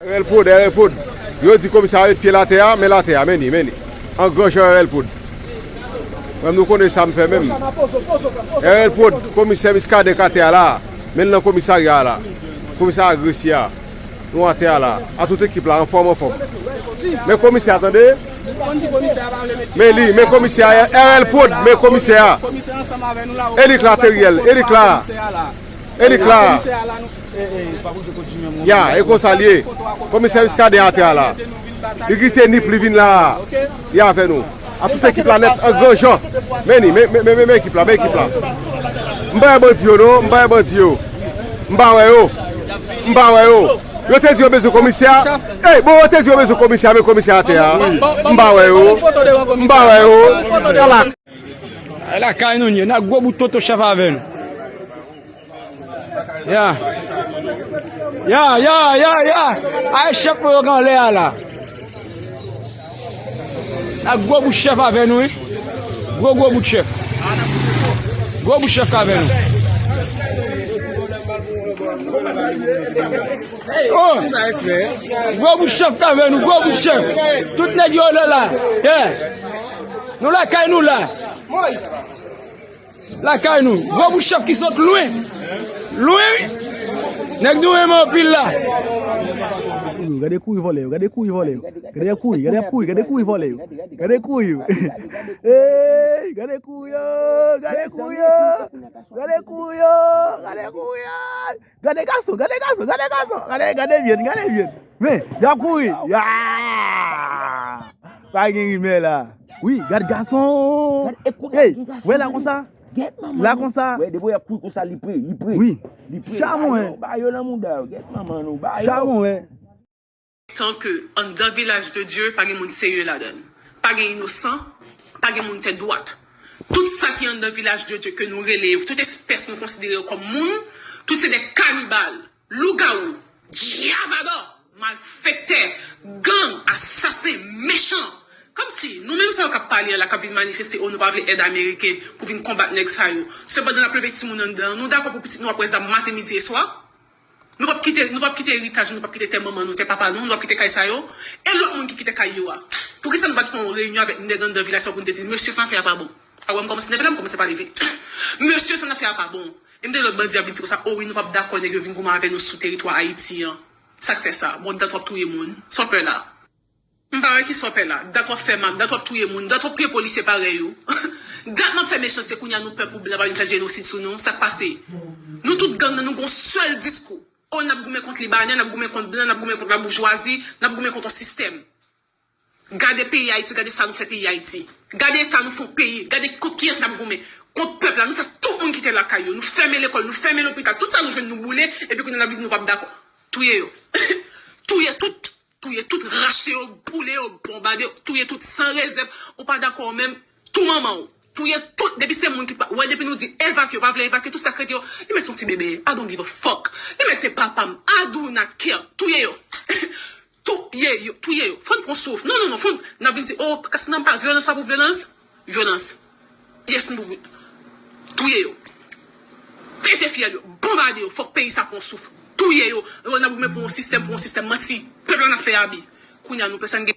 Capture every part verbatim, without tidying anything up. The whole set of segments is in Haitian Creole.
R L Prod, R L Prod. Yo di komisè a met pye l atè a, men l atè a, men li, men li. An gran jan R L Prod. Mwen, nou konnen sa m fè menm. R L Prod, komisè Muscadin k atè a la. Men l nan komisarya a la. Komisè agresif a. Nou atè a la. A tout ekip la, anfòm, anfòm. Men komisè a, tande. Men li, men komisè a, R L Prod, men komisè a. E li k la, Teriel, e li k la. E li k la. Ya, e konsa l ye. Komisè Muscadin atè a la. Li kite Nip, li vin la. Li avè nou. A tout ekip la nèt an gran jan. Men li, men, men, men, men, men ekip la, men ekip la. M pa wè bandi yo non, m pa wè bandi yo. M pa wè yo. M pa wè yo. Yo te di yo bezwen komisè a. Ey, bon, yo te di yo bezwen komisè a, men komisè a atè a. M pa wè yo. M pa wè yo. Ala. E lakay nou n ye, n a gwo bout tonton chèf avè nou. Ya. Ya, ya, ya, ya. Ay, chèf mwen yo gen anlè a la. N a gwo bout chèf avè nou, wi. Gwo, gwo bout chèf. Gwo bout chèf k avè nou. Oh! Gwo bout chèf k avè nou, gwo bout chèf. Tout nèg yo la la. Yeah. Nou lakay nou la. Lakay nou. Gwo bout chèf ki sot lwen. Lwen, wi. Nèg nou renmen anpil la. Gade kouri vòlè yo, gade kouri vòlè yo. Gade kouri, gade kouri, gade kouri vòlè yo. Gade kouri yo. Ey, gade kouri yo, gade kouri yo. Gade kouri yo, gade kouri yo. Gade gason, gade gason, gade gason. Gade, gade vyen, gade vyen. Men, y ap kouri. Ya! Pa gen rimè la. Wi, gad gason. Ey, wè la konsa. La konsa. Wè, depi y ap kouri konsa, li pre, li pre. Wi. Li pre. Chamo, ba yo, ba yo nan mouda yo. Gèt manman nou, ba yo. Chamo, wè. Tan ke anndan vilaj de Dye, pa gen moun serye ladan l. Pa gen inosan, pa gen moun tèt dwat. Tout sa ki anndan vilaj de Dye ke nou rele yo, tout espès nou konsidere yo kòm moun, tout se de kanibal, lougawou, dyav adò, malfektè, gang, asasen, mechan. Kòmsi nou menm sa yo k ap pale an la, k ap vin manifeste, o, nou pa vle èd ameriken pou vin konbat nèg sa yo. Sepandan, n ap leve timoun anndan an, nou dakò pou pitit nou ap wè zam maten, midi e swa? Nou p ap kite, nou p ap kite eritaj nou, nou p ap kite tè manman nou, tè papa nou, nou p ap kite kay sa yo? E lòt moun ki kite kay yo a? Poukisa nou pa t fè yon reyinyon avèk nèg anndan vilaj sa yo pou n te di, mesye, sa n ap fè a pa bon? A wè m kòmanse nève la, m kòmanse pale vit. Mesye, sa n ap fè a pa bon. E m tande lòt bandi ap vin di konsa, o wi, nou p ap dakò nèg yo vin goumen avè nou sou teritwa Ayiti an. Sa k fè sa? Bon, dat w ap touye moun. Sa w pè la? M pa wè kisa w pè la. Dat w ap fè mal, dat w ap touye moun, dat w ap touye polisye parèy ou. Dat n ap fè mechanste, kounye a nou pè pou blan pa vin fè jenosid sou nou. Sa k pase? Nou tout gang nan, nou gon sèl diskou. O, n ap goumen kont Libanè, n ap goumen kont blan, n ap goumen kont laboujwazi, n ap goumen kont yon sistèm. Gade peyi Ayiti, gade sa nou fè peyi Ayiti. Gade eta nou fè yon peyi, gade kont kiyès n ap goumen. Kont pèp la, nou fè tout moun kite lakay yo, nou fèmen lekòl, nou fèmen lopital, tout sa nou jwenn nou boule, epi kounye a n ap di nou p ap dakò. Touye yo. Touye tout. Touye tout, rache yo, boule yo, bonbade yo, touye tout san rezèv. Ou pa dakò menm, tou manman w. Touye tout, depi se moun ki pa, wè, depi nou di evakye, yo pa vle evakye, tout sa k rete yo, li mèt se yon ti bebe, I don't give a fuck. Li mèt te papa m, I do not care. Touye yo. Touye yo, touye yo. Fò n pran souf. Non, non, non, fò n, n ap vin di, o, kas nan pa vyolans, pa pou vyolans. Vyolans. Yes, nou pou touye yo. Pete fyèl yo, bonbade yo, fòk peyi sa pran souf. Touye yo. Yo, n ap goumen pou yon sistèm, pou yon sistèm manti. Pèp la n ap fè abi. Kounye a nou pèsonn gen.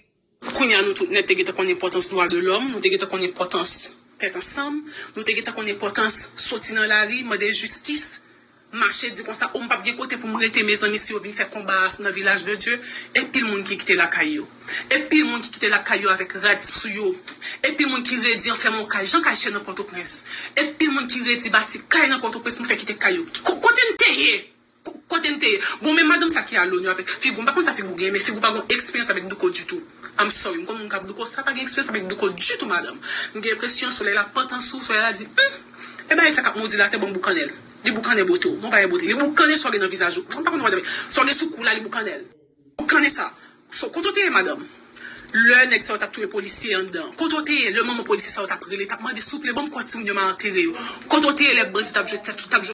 Kounye a nou tout nèt te gentan konn enpòtans dwa de lòm, nou te gentan konn enpòtans tèt ansanm, nou te gentan konn enpòtans soti nan lari, mande jistis, mache di konsa, o, m p ap gen kote pou m rete, mezanmi, si yo vin fè konba a nan vilaj de Dye, e pil moun ki kite lakay yo. E pil moun ki kite lakay yo avèk rad sou yo. E pil moun ki redi anfèmen yon kay, jan kay chè nan Pòtoprens. E pil moun ki redi bati kay nan Pòtoprens pou fè kite kay yo. Ko-, kote n te ye? Ko-, kote n te ye? Bon, men madanm sa ki a Loni avèk figi w, m pa konn sa figi w genyen, men figi w pa gen eksperyans avèk douko ditou. I'm sorry, m konn moun k ap douko, sa pa gen eksperyans avèk douko ditou, madanm. M gen enpresyon solèy la pantan sou, solèy la di, hmm, e bagay sa k ap modi la, tè ban m boukannen l. Li boukannen bote w, bon bagay bote. Li boukannen sa w gen nan vizaj ou. M pa konn sa w gen sou kou la, li boukannen l. Boukannen sa. So, kote w te ye, madanm? Lè nèg sa yo t ap touye polisye anndan, kote w te ye? Lè manman polisye sa yo t ap rele, t ap mande, souple, ban m kò timoun yo, m a antere yo. Kote w te ye lè bandi t ap jwe tèt, t ap jwe